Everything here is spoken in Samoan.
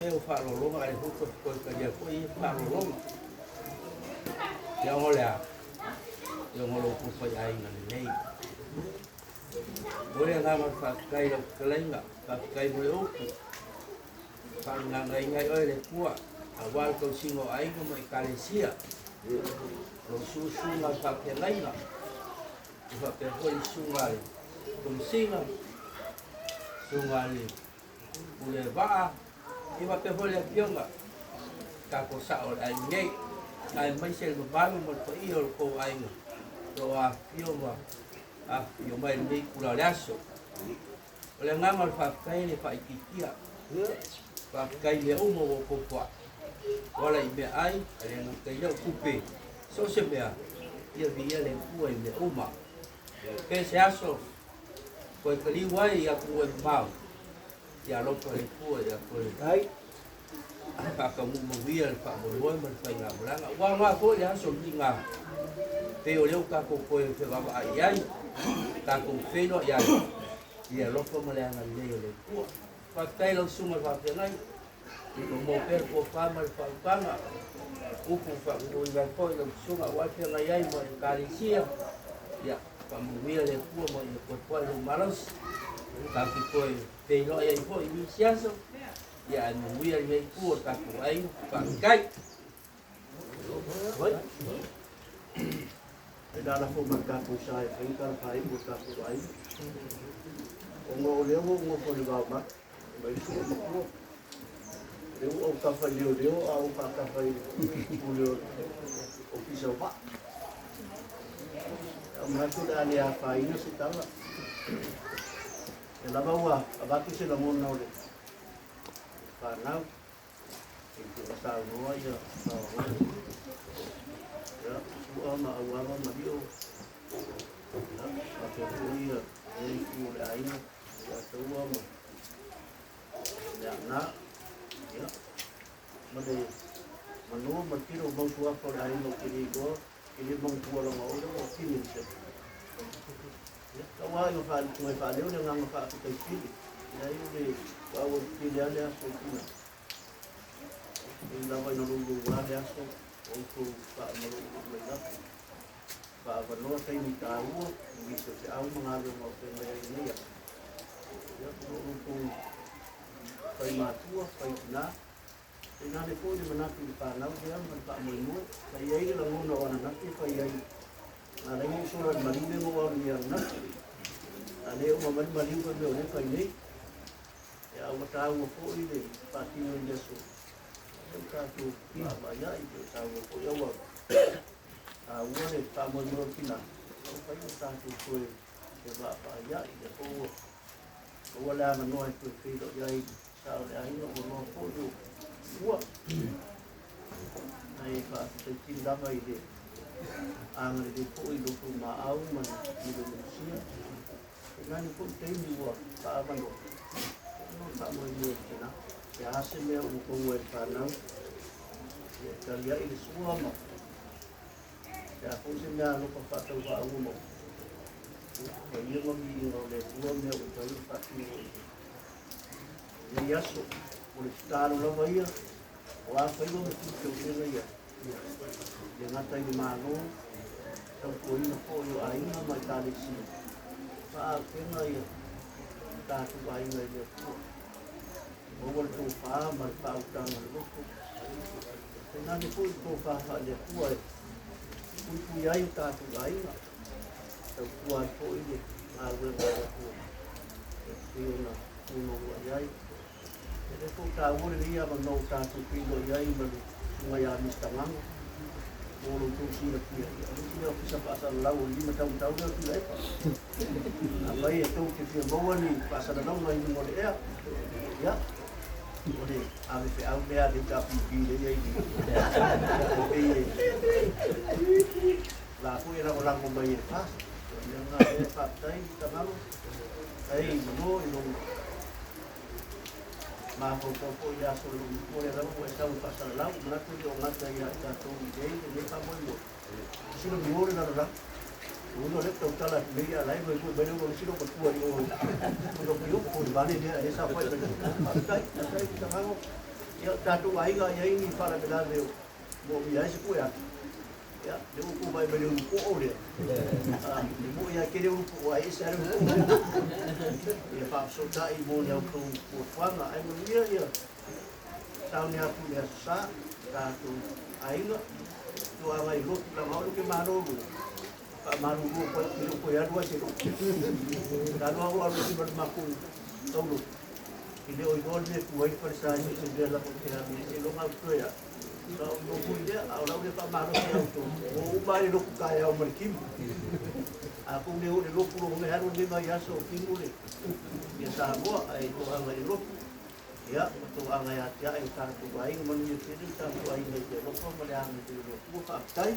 Faia o faaaloaloga a le foi toe talia foi ia faaaloaloga. Ia ona o le a? Ia ona o lo outou faiaiga lelei. Mo le agaga o le faafetai i lau fetalaiga, faafetai mo le upu. Faalugaga ai oe le Atua, aua le tausiga o aiga ma ekalesia. O lou susuga i faafeagaiga, e faapea foi le susuga a le Komesina, susuga a le Pule Vaa, ia faapea foi le afioga tatou sao o le aiga nei, aemaise le mamalu ma le paia o le tou aiga o lo o afifio ma afifio mai i lenei itula o le aso. O le agaga o le faafetai e le faaitiitia. Faafetai i mea uma ua outou foai. Ua ala i meaai, a le gata i lea o tupe, so o se mea, ia viia le Atua i mea uma. Pe se aso toe taliu ai i atunuu e mamao, ia alofa le Atua ia toe faataunuu manuia le faamoemoe ma le faigamalaga. Ua aoga foi le aso lenei pei o lea ua tatou toe fevaavaai i ai, tatou feiloai ai i le alofa ma le agalelei o le Atua. Faafetai lau susuga i le faafeagai, ua maua pea le tofa ma le faautaga, upu faamanuiaina ai foi lau susuga aua le feagai ai ma ekalesia. Ia faamanuia le Atua ma ia toe foai lou malosi. Tatou te toe feiloai ai foi i nisi aso. Ia ae manuia lenei itu o le tatou aiga. Faafetai. E lalafo mai le tatou sa e fai tala faaiu o le tatou aiga. Ona o lea ua ou nofo i le vao mai, mai le sua matua. O lea ua ou tafa i leoleo a ou faatafa i le pule o le ofisa o vaa. Au manatu o le a le afaina se tala. E lava ua avatu se lagona o le fanau. E pei ona saunoa ia Paoaoa, ia, Sua ma Auava ma Lio, ia, faapea foi ia lea itu o le aiga, ia Taua ma Leaana, ia, ma le manoa ma le tele o mau suafa o le aiga ou te le iloa, e le manatua leaga o lea ua tini le sela. Ia, tau lava ina faaleo le agaga faafetai tele, leai o le aua tele lava le aso i tina. E ui lava ina louloua le aso, o outou faamalulu mai lava. Faaavanoa taimi taua i nisi o feau ma galuega o feagai ai i lenei aso. Ia, o lo o outou fai matua, fai tina, tainane foi le manatu i le fanau lea ma le faamoemoe. Sa i ai le lagona o ananafi e fai ai, na ala ai ona ou sola i le maliu lea na ou alu ai ananafi. A le uma mai le maliu fai mai o lea e fai nei. Ia, a ua taua foi le faatino i le aso, lea ua tatou vaavaai pei o taua foi aua taua le faamoemoe o le tina, ua mafai ona tatou toe fevaavaai lea foi ua maua le avanoa e toe feiloai ai sao o le aiga ua loa foi o ua. Ae faafetai tele lava i le agalelei foi i lo outou maau ma le Milionisia. Tainane foi taimi ua faaavanoa, ono faamoemoe i tina. Pe a se mea ua maua e le fanau, ia e taliai le sua ma pe a foi se mea alofa faatauvaa ua maua. Ia, paia ma viiga o le Atua mea ua mafai ona faatino i lenei aso. O le tatalo lava ia, o a faiva ma tiute o feagai ai, e le gata i le Malo, tautuaina foi o aiga ma ekalesia, faaafega ia tatou aiga i le Atua. Maua le tofa ma le faautaga loloto, tainane foi le tofa faale-Atua e puipui ai o tatou aiga, tautua ai foi le galuega a le Atua e pei ona tunoa i ai. E le foi taua lenei avanoa ua tatou feiloai ai ma le susuga ia Mister Gago mo lo outou silafia. Ia, o le isi lea ofisa faasalalau o le lima taumatau lea o Tuilaepa. Afai e tou te fia maua ni faasalalauga i luga o le ea, ia, o le ave feau lea a le HRPP lea i ai i e pei e la foi e lagolago mai e le FAST. O le mea lena lea e faafetai Mister Gago, ai mano i lou Mafaufau foi i le aso o le Upu, o lea lava ua e sau e faasalalau, manatu e le o gata ia i tatou i nei lenei faamoemoe. E silo mio le lalolagi. O lona lea tautala atu nei a la e mai mai le isi matua i o o le Upu, le vale lea e saofai mai. Faafetai, faafetai Mr. Gago. Ia tatou aiga ia ini faalavelave o moomia ai se pue atu. Ia, le upu mai mai le ulupo'o lea. E mo'i lava tele ulupo'o ae ese lava le ulupo'o. Ia faafesootai mo le autou fuafuaga ae manuia ia sauni atu i le Aso Sa tatou aiga toaga i lotu laga o le ke malolo faamalulu koe le koe alu ai se lotu. Alu au alu si ma le makou taulotu. I le o iloa le mea tu ai le falesa i se mea lava te alu e loga au toe a. Sa o lotu i lea, a o lau le faamalosi au tō. O uma ai le lotu taeao ma le timu. A kou le o le lotu lo me haru le mai aso o timu le. Ia Samoa ai toaga i le lotu. Ia, ma toaga ia te ai o tatou aiga manuia tele tatou aiga i te alofa ma le agalelei o le Atua. Faafetai.